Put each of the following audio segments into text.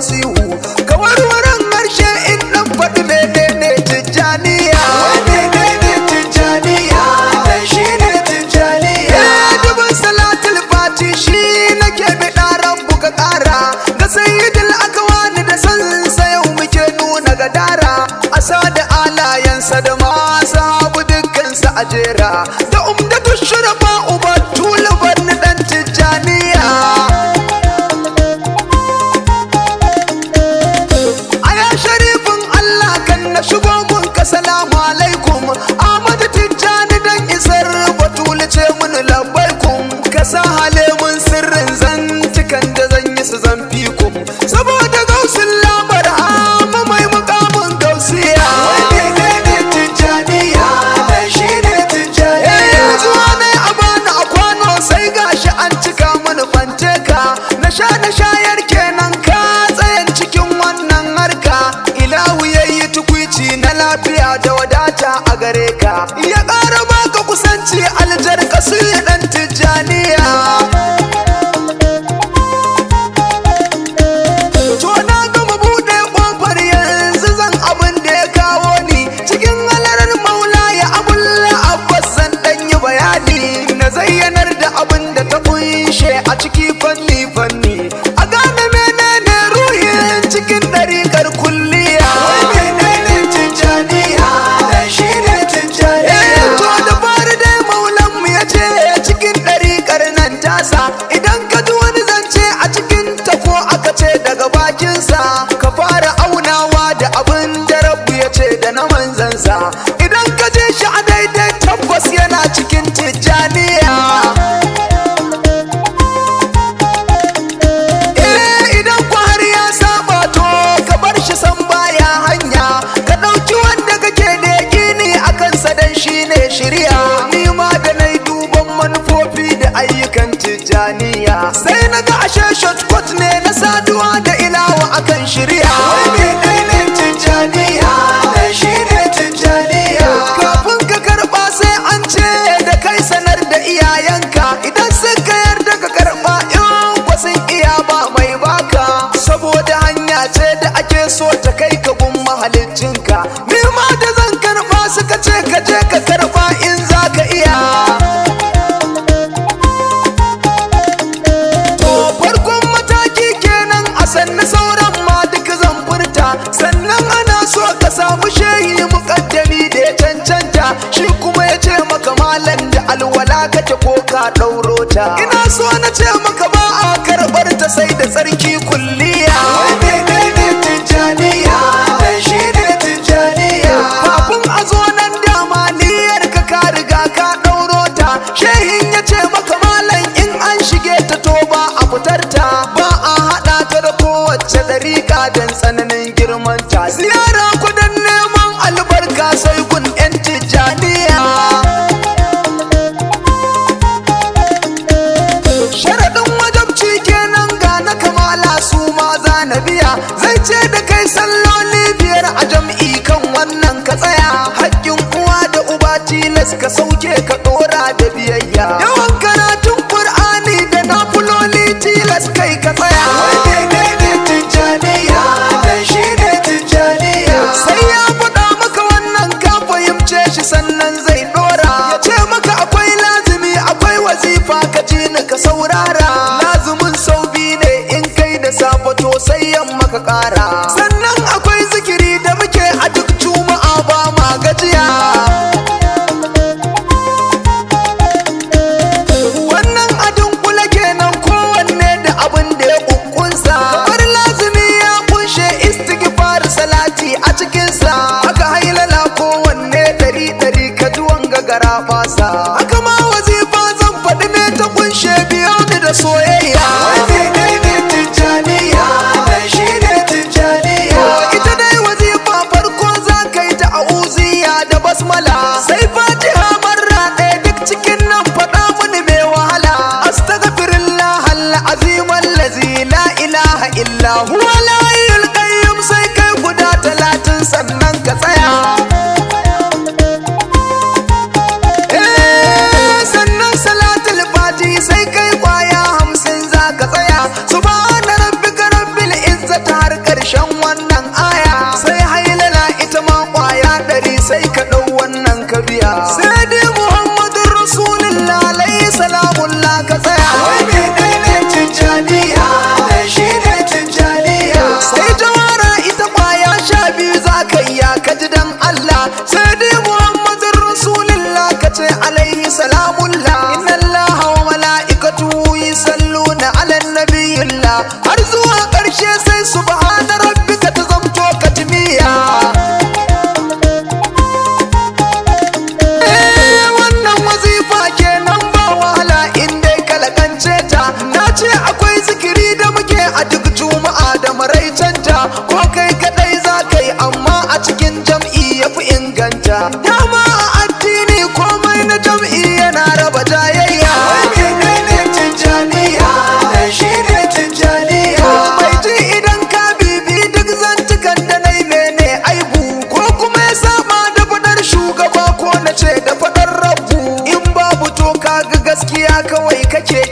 fasihu. Ka warwaren harshe in dan faɗi menene Tijjaniya. Menene Tijjaniya? Dan shi ne Tijjaniya. Dubin salatul fati shi nake biɗa rabbu ka ƙara. Ga sayyidul akwani da san yau muke nuna gadara. Asa da alayensa da masu habu dukkansu a jera. Da umdatu shurafa uba tulubar ni dan Tijjaniya. Aya sharifin Allah kan na shigo gunka salamu alaikum. Ahmadu Tijjani dan isar batulu ce mun labbaikum. Ka sa hale mun sirrin zantukan da zan yi su zan fikum. Saboda gausin lamar hama mai mukamin gausiya. Menene Tijjaniya? Dan shi ne Tijjaniya. Zuwa ne a bani a kwano sai gashi an cika mini fanteka. Na sha na shayar kenan ka tsayan cikin wannan harka. Ilahu yayi tukwici na lafiya da wadata a gare ka. Ya ƙara baka kusanci aljar kasu dan Tijjaniya. To na gama buɗe ƙofar yanzu zan abin da ya kawo ni. Cikin halarar maula ya abulla abbas zan ɗan yi bayani. Na zayyanar da abin da ta kunshe a ciki fanni fanni. A gane menene ruhin cikin ɗariƙar kulliya. Menene Tijjaniya? Dan shi ne Tijjaniya. To da fari dai maulanmu ya ce cikin ɗariƙar nan tasa. Idan ka ji wani zance a cikin ta ko aka ce daga bakinsa, ka fara aunawa da abin da rabbu ya ce da na manzansa. Idan ka je shi a daidai tabbas yana cikin Tijjaniya. Idan ku har ya saba to ka bar shi san baya hanya. Ka ɗauki wanda kake da yaƙini a kansa dan shi ne shirya. Ni ma da na yi duban manufofi da ayyukan Tijjaniya, sai na ga ashe shortcut ne na saduwa da ilawa akan shirya. Menene Tijjaniya? Dan shi ne Tijjaniya. Kafin ka karɓa sai an ce da kai sanar da iyayenka. Idan suka yarda ka karɓa in kwa sun iya ba mai baka. Saboda hanya ce da ake so ta kai ka gun mahaliccinka. Ni ma da zan karɓa suka ce ka je ka karɓa in za ka iya. To farkon mataki kenan a sannu sauran ma duk zan furta. Sannan ana so ka samu shehi muƙaddami da ya cancanta. Shi kuma ya ce maka malam da alwala kake ko ka ɗauro ta. Ina so na ce maka ba a karɓar ta sai da tsarki kulliya. Menene Tijjaniya? Dan shi ne Tijjaniya. Kafin a zo nan dama niyyar ka ka riga ka ɗauro ta. Shehin ya ce maka malam in an shige ta to ba a fitar ta. Ba a haɗa ta da kowace ɗariƙa don tsananin girman ta. Ziyara ku don neman albarka sai kun 'yan Tijjaniya. Sharaɗin wajabci kenan ga na kamala su ma za na biya. Zai ce da kai salloli biyar a jam'i kan wannan ka tsaya. Haƙƙin uwa da uba tilas ka sauke ka ɗora da biyayya. Yawan karatun Kur'ani da nafiloli tilas kai ka tsaya. Menene Tijjaniya? Dan shi ne Tijjaniya. Sai ya faɗa maka wannan ka fahimce shi sannan zai ɗora. Ya ce maka akwai lazimi akwai wazifa ka ji ni ka saurara. Lazimin sau biyu ne in kai da safe to sai yamma ka ƙara. Sannan akwai zikiri da muke a duk juma'a ba ma gajiya. Wannan adin kula kenan kowanne da abin da ya kukkunsa. Kamar lazimi ya kunshe istighfar salati a cikinsa. Haka hailala kowanne ɗari ɗari ka ji wanga gara fasa. Haka ma wazifa zan faɗi me ta kunshe biyo ni da soyayya. Menene Tijjaniya? Dan shi ne Tijjaniya. Ita dai wazifa farko za ka yi ta a'uziya da basmala. Sai fatiha marra ɗaya duk cikin nan faɗa mini mai wahala. Astaghfirullah al-azim allazi la ilaha illa huwa al-hayyul qayyum sai kai guda 30 sannan ka tsaya. Sannan salatul fati sai kai kwaya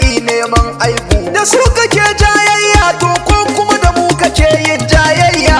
zindiki neman aibu. Da su kake jayayya to ko kuma da mu kake yin jayayya.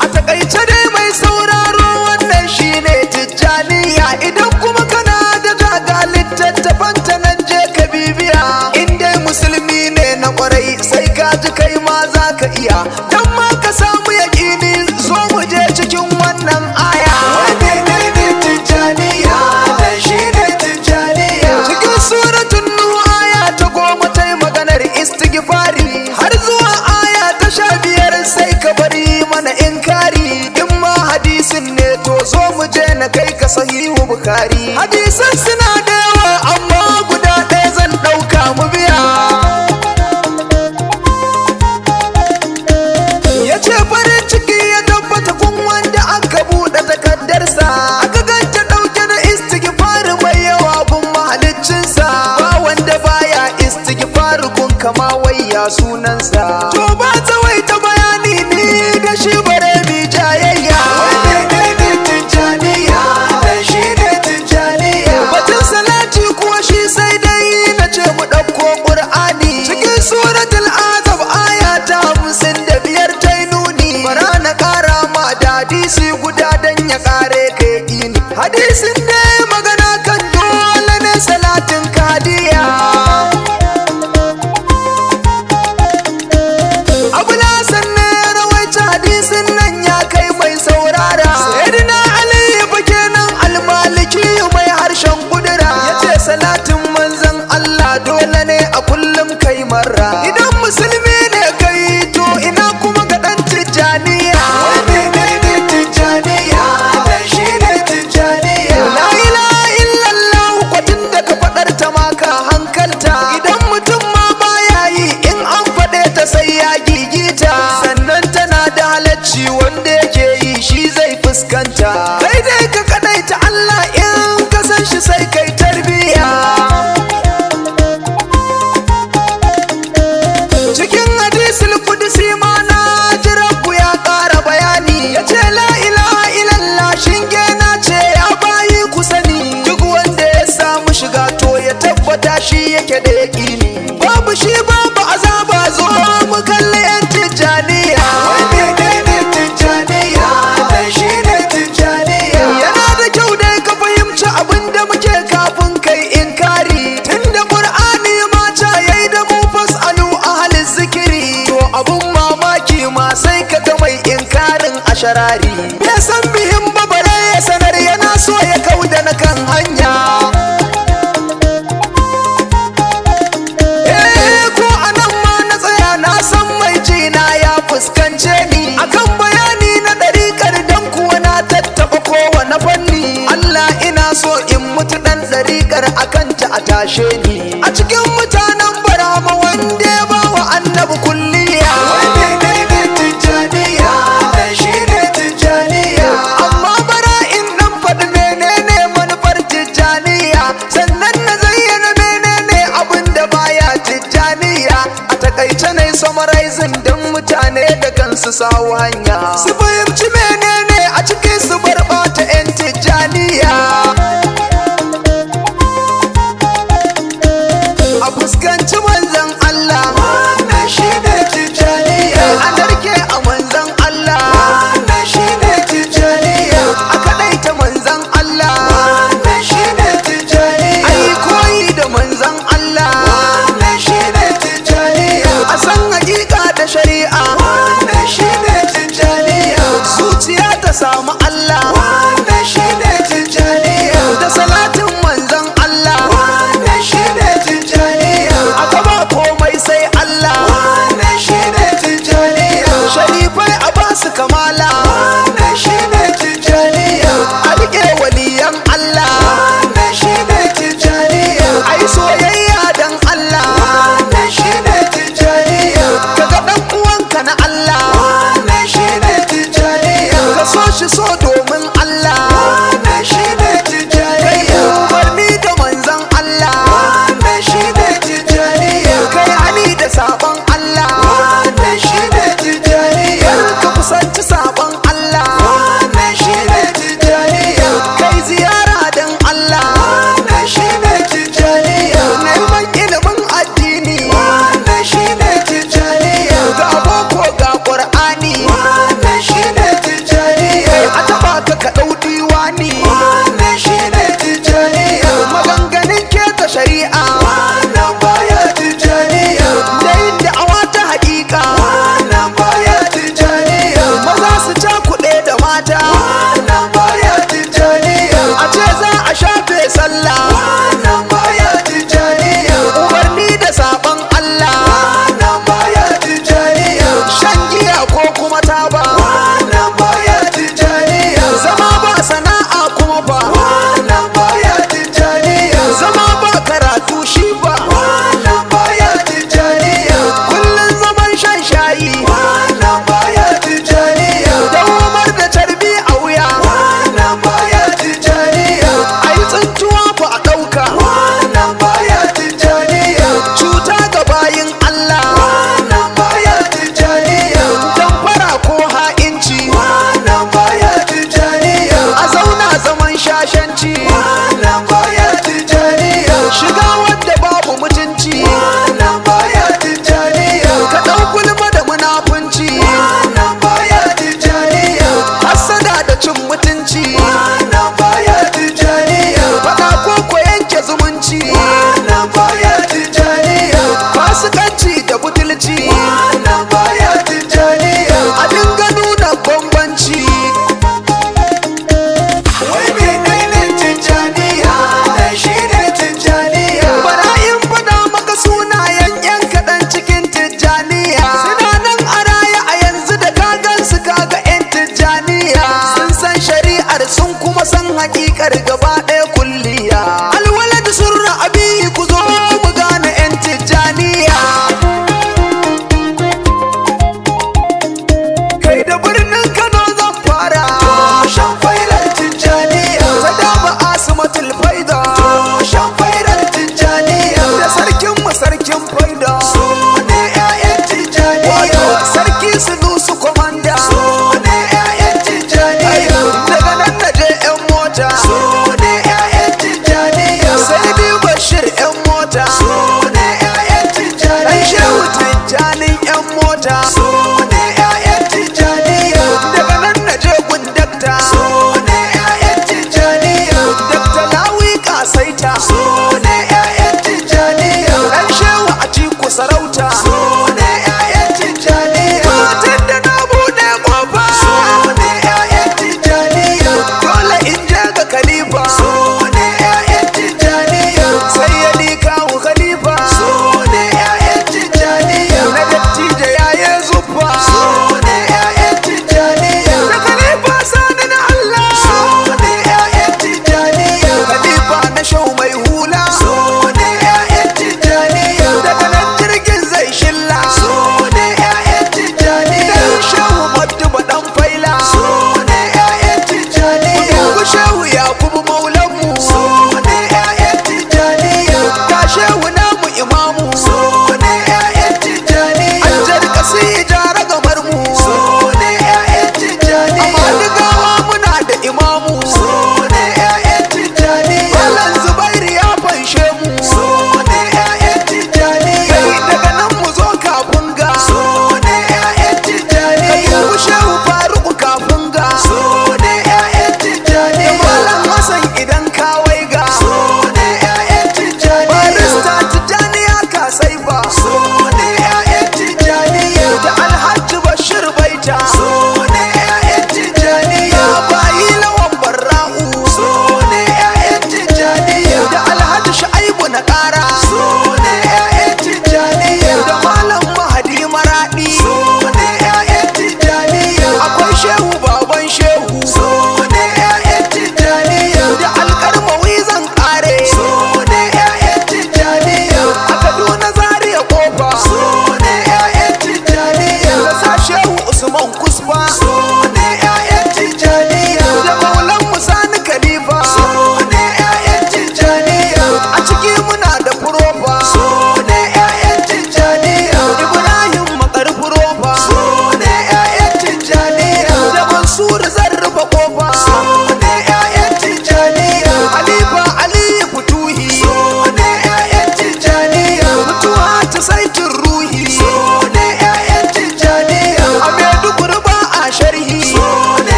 A takaice dai mai sauraro wannan shine Tijjaniya. Idan kuma kana da jaga littattafan ta nan je ka bibiya. In dai musulmi ne na kwarai sai ka ji kai ma za ka iya. Dan ma ka samu yaƙini zo mu je cikin wannan aya. Wannan ne Tijjaniya, wannan shi ne Tijjaniya. Cikin suratun Nuh aya ta 10 ta yi maganar istighfari har zuwa aya ta 15 sai ka bari mana inkari. In ma hadisin ne to zo mu je na kai ka sahihu Bukhari. Hadisan suna da yawa amma guda ɗaya zan ɗauka mu biya. Ya ce farin ciki ya tabbata kun wanda aka buɗe takardarsa, aka ganta ɗauke da istighfari mai yawa gun mahaliccinsa. Ba wanda baya istighfari kun kama wayya sunansa. To ba tsawaita bayani ni da shi bare mi jayayya. Wannan ne Tijjaniya, wannan shi ne Tijjaniya. Batun salati kuwa shi sai dai na ce mu ɗauko ƙur'ani. Cikin suratul Azab aya ta 55 ta yi nuni. Bara na ƙara ma da hadisi guda dan ya ƙare ka yaƙini. Hadisin ne magana kan dole ne salatin kadiya. Abu Lasan ne ya rawaita hadisin nan ya kai mai saurara. Sayyidina Ali fa kenan almaliki mai harshen kudura. Yace salatin manzon Allah dole ne a kullum kai marra. Idan musulmi ne kai to ina kuma ga dan Tijjaniya. Wannan ne Tijjaniya, wannan shi ne Tijjaniya. La ilaha illallah kwatin da ka faɗar ta ma ka hankalta. Idan mutum ma baya yi in an faɗe ta sai ya gigita. Sannan tana da halacci wanda yake yi shi zai fuskanta. Kai dai ka kaɗaita Allah in ka san shi sai kai tarbiya. Cikin hadisul kudusi ma na ji Rabbu ya ƙara bayani. Ya ce la ilaha illallah shinge na ce ya bayi ku sani. Duk wanda ya samu shiga to ya tabbata shi yake da yaƙini. Babu shi babu azaba zo mu kalli 'yan Tijjaniya. Wannan ne Tijjaniya, wannan shi ne Tijjaniya. Yana da kyau dai ka fahimci abin da muke kafin kai inkari. Tunda Qur'ani ma ca yayi da mu fasalu ahli zikiri. To abun mamaki ma sai ka ga mai inkarin asharari. Bai san bihin ba bare ya sanar yana so ya kauda na kan hanya. Eh ko anan ma na tsaya na san mai ji na ya fuskance ni akan bayani na ɗariƙar dan kuwa na tattaɓa kowane fanni. Allah ina so in mutu ɗan ɗariƙar akan ta a tashe ni a cikin mutanen barama wanda ya bawa annabi kulliya. Wannan ne Tijjaniya, wannan shi ne Tijjaniya. Amma bara in nan faɗi menene manufar Tijjaniya, sannan na zayyana menene abin da baya Tijjaniya. A takaice ne summarizing don mutane da kansu sawu hanya su fahimci.